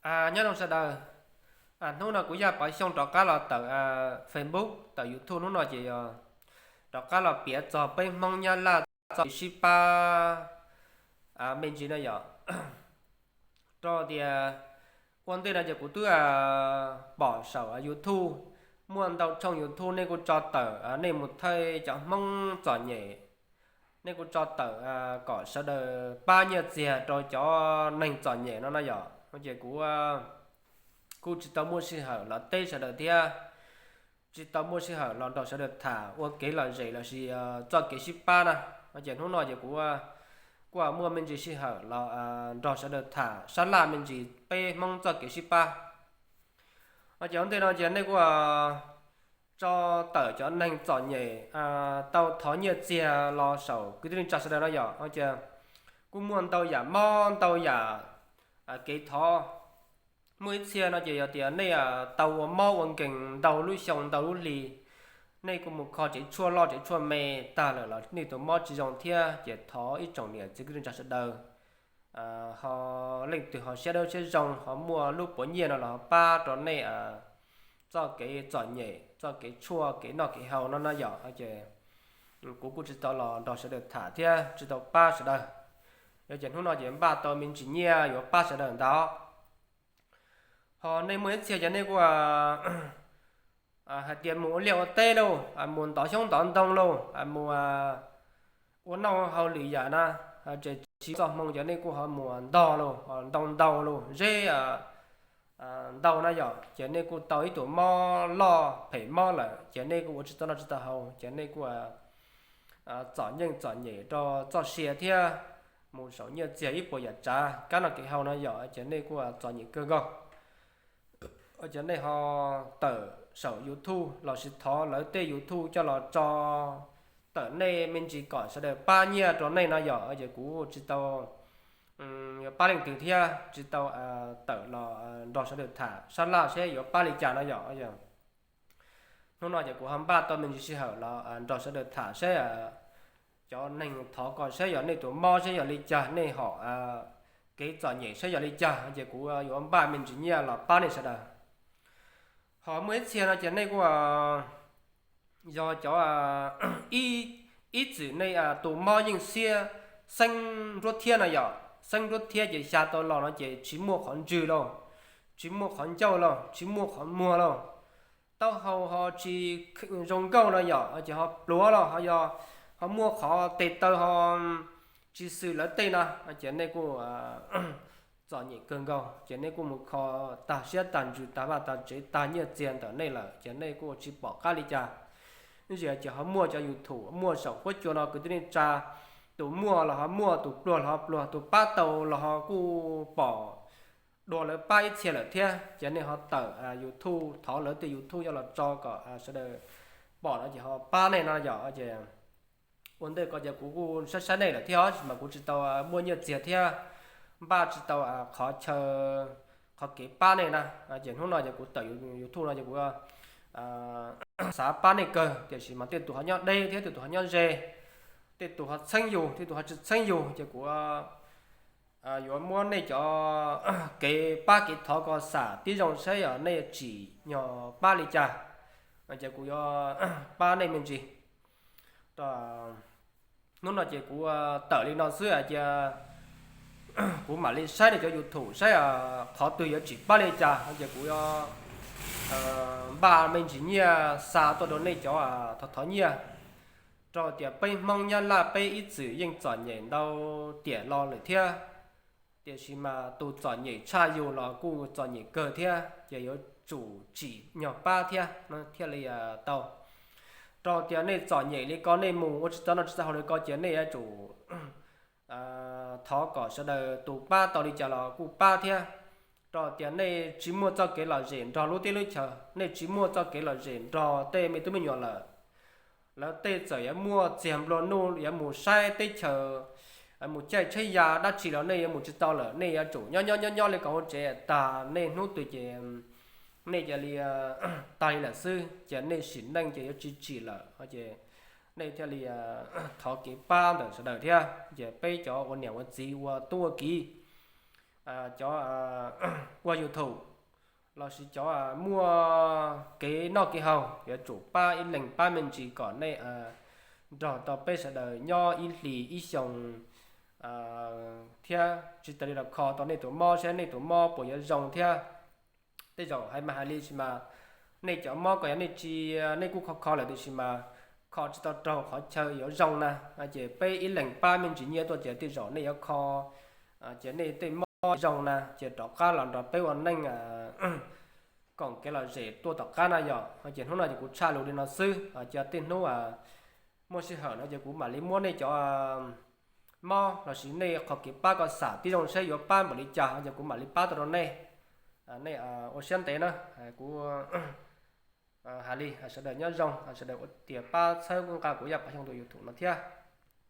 Nyob zoo sawv daws, hnub no kuv Yaj Pov Xyooj rov qab los tawm Facebook, tawm YouTube hnub no ces yog rov qab los piav txog peb Hmoob Nyab Laj txoj kev sib pab me ntsis no yom. Rau tias ua ntej no ces kuv twb pom saum YouTube, muaj ntau tshooj YouTube nej kuj tso tawm nej mus thawj cov Hmoob txom nyem, nej kuj tso tawm kom sawv daws pab nyiaj txiag rau cov neeg txom nyem no no yom. Ces kuv kuj tsis tau muaj sij hawm los teb sawv daws thiab, tsis tau muaj sij hawm los nrog sawv daws tham ua kev lom zem lossis txoj kev sib pab na. Ces hnub no ces kuv kuj muaj me ntsis sij hawm los nrog sawv daws tham sab laj me ntsis peb Hmoob txoj kev sib pab. Ces ua ntej no ces nej kuj tso tawm cov neeg txom nyem tau thov nyiaj txiag los saum kwv tij neej tsa sawv daws no yom. Ces kuj muaj ntau yam mob ntau yam kev thov. Muaj ib txhia no ces yog tias nej tau ua mob ua nkeeg ntau lub xyoo ntau lub hli, nej kuj mus kho tsev tshuaj loj tsev tshuaj me tag lawm los nej tus mob tsis zoo thiab ces thov ib tsoom niam txiv kwv tij neej tsa sawv daws ho leej twg ho siab dawb siab zoo ho muaj lub puav nyiaj no los ho pab rau nej txoj kev txom nyem, txoj kev tshuaj kev noj kev haus no no yom. Ces kuv kuj tsis tau los nrog sawv daws tham thiab tsis tau pab sawv daws. Yog ces hnub no ces npaj tau me ntsis nyiaj yuav pab sawv daws ntag. Ho nej muaj ib txhia ces nej kuj hais tias mus ua liaj ua teb lauj, mus ntov xyoob ntov ntoo lauj, mus ua noj hauj lwm yam na, ces tsis txoj hmoo ces nej kuj ho mus ntog lauj, ntoo ntau lauj, zeb ntau na yom. Ces nej kuj tau ib tug mob loj phem mob lawm ces nej kuj ua tsis tau noj tsis tau haus ces nej kuj txom nyeej txom nyem rau txoj sia thiab mus saum nyiaj txiag ib puas yam tsav kab noj kev haus no yom. Ces nej kuj txom nyem kawg nkaus. Ces nej ho tawm saum YouTube lossis thov lawv tej YouTube coj los tso tawm nej me ntsis kom sawv daws pab nyiaj rau nej no yom. Ces kuv tsis tau yuav pab leej twg thiab tsis tau tawm los nrog sawv daws tham sab laj seb yuav pab li cas no yom. Hnub no ces kuv ho npaj tau me ntsis sij hawm los nrog sawv daws tham seb cov neeg thov ko seb yog nej tus mob seb yog li cas, nej hom kev txom nyem seb yog li cas, ces kuv yuav npaj me ntsis nyiaj los pab nej sawv daws. Ho muaj ib txhia no ces nej kuj yog cov ib txwm nej tus mob yeej xiab xeeb nruab thiab no yom, xeeb nruab thiab ces xya tau los no ces tsis muaj qhov ntswg lauj, tsis muaj qhov ncauj lauj, tsis muaj qhov muag lauj, taub hau ho tsis zoo nkauj no yom, ces ho pluav los ho yog ho muaj qhov tes taw ho tsis xws lawv tej na, ces nej kuj txom nyem kawg nkaus, ces nej kuj mus kho tag siab tag ntsws tag vaj tag tsev tag nyiaj txiag ntawm nej lawm, ces nej kuj tsis pom qab li cas. Ib zim ces ho muaj cov YouTube muaj saum huab cua no kwv tij neej tsa, tus muaj los ho muaj, tus pluag los ho pluag, tus pab tau los ho kuj pom dua lawv pab ib txhia lawm thiab, ces nej ho tawm YouTube thov lawv tej YouTube coj los tso kom sawv daws pom no ces ho pab nej no yom. Ces ua ntej ko ces kuv kuj saib saib nej lawm thiab os, mas kuv tsis tau muaj nyiaj txiag thiab npaj tsis tau qhov chaw, qhov kev pab nej na. Ces hnub no ces kuv tawm YouTube no ces kuv xav pab nej kawg, tiam sis mas tej tus ho nyob deb thiab tej tus ho nyob ze, tej tus ho txheeb yus tej tus ho tsis txheeb yus, ces kuv yuav muab nej cov kev pab kev thov ko xam tib zoo saib yog nej tsim nyog pab li cas, ces kuv yuav pab nej me ntsis. Hnub no ces kuv tawm li no xwb, cia kuv mam li saib nej cov YouTube saib qhov twg yuav tsim pab li cas, ces kuv yuav npaj me ntsis nyiaj xa tuaj rau nej cov thov thov nyiaj. Rau tias peb Hmoob Nyab Laj peb ib txwm yeej txom nyem ntau tiam los lawm thiab, tiam sis mas tus txom nyem tshaj yus los kuj txom nyem kawg thiab, ces yuav tsum tsim nyog pab thiab no thiaj li tau. Rau tias nej txom nyem li ko, nej mus ua tsis tau noj tsis tau haus li ko, ces nej yuav tsum thov kom sawv daws tus pab tau li cas los kuj pab thiab. Rau tias nej tsis muaj txoj kev lom zem nrog lub teb lub chaws, nej tsis muaj txoj kev lom zem nrog tej me tub me nyuam lawm, lawv tej txawm yuav muaj txiag nplua nuj yuav mus saib teb chaws, mus caij tsheb ya dab tsi los nej yuav mus tsis tau lawm, nej yuav tsum nyob nyob nyob nyob li kom hauv tsev tag, nej hnub twg ces nej cia li tag li lawm xwb, ces nej sim neej ces yuav tsis tsim lawm, ces nej thiaj li thov kev pab ntawm sawv daws thiab, ces peb cov ua niam ua txiv ua tub ua kiv cov ua YouTube lossis cov muaj kev noj kev haus yuav tsum pab ib leeg pab me ntsis kom nej nrog tau peb sawv daws nyob ib hlis ib xyoos thiab tsis tas li los kho tau nej tus mob saib nej tus mob puas yuav zoo thiab. Tej zaum hais mas hais li sis mas nej cov mob ko yog nej tsis, nej kuj kho kho lawm tiam sis mas kho tsis tau raug qhov chaw yuav zoo na, ces peb ib leeg pab me ntsis nyiaj tuaj ces tej zaum nej yuav kho ces nej tej mob zoo na ces rov qab los nrog peb ua neej koom kev lom zem tuaj tom qab na yom. Ces hnub no ces kuv tshaj lus li no xwb, ces tej hnub muaj sij hawm no ces kuv mam li muab nej cov mob lossis nej qhov kev pab ko xam tib zoo saib yuav pab npaum li cas ces kuv mam li pab tau rau nej. Nej ua siab ntev na, kuv hais li sawv daws nyob zoo, sawv daws ua tias pab txhawb nqa kuv yaj pov xyoo tus YouTube no thiab.